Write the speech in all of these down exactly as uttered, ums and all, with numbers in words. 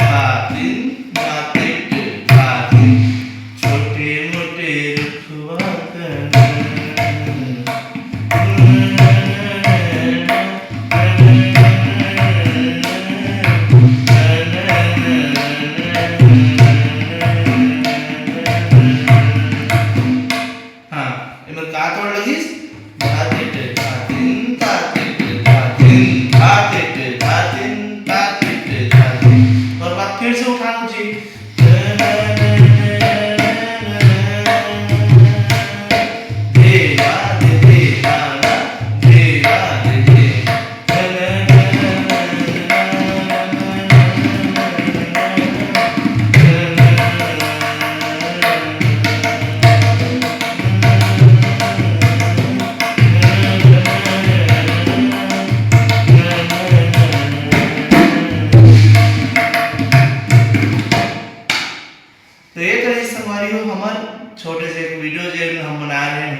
खातिन, खातिन, खातिन, छोटे मोटे रुखवा कन।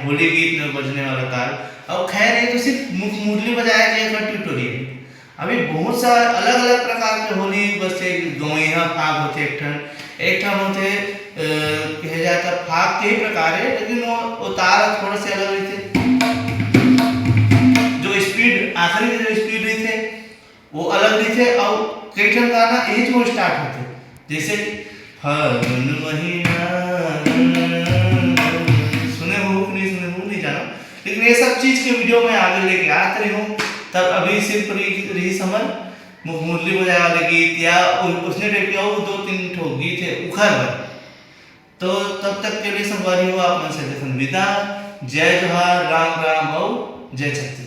होली गीत में बजने वाला ताल। अब खैर, ये तो सिर्फ मुख मुरली बजाए के एक ट्यूटोरियल। अभी बहुत सारा अलग अलग प्रकार के होली, बस एक गवैया फाग होते एक ठन, एक ठन होते, अ, कहे जाए तो फाग के ही प्रकार है, लेकिन वो, वो ताल थोड़ा सा अलग रहते। जो स्पीड, आखिरी के जो स्पीड रहते, वो अलग रहते। और कई ठन गाना यही जो स्टार्ट होते, जैसे कि फागुन महीना, सुने हो कि नहीं सुने हो, नहीं जाना, लेकिन ये सब चीज के वीडियो मैं आगे लेके आते रही हूँ। तब अभी सिर्फ रही, रही समझ मुख मुरली बजाए वाले गीत या उ-, उसने टाइप के और दो तीन ठो गीत है उखर बर। तो तब तक के लिए संगवारी हो, आप मन से देथन विदा। जय जोहार, राम राम और जय छत्तीसगढ़।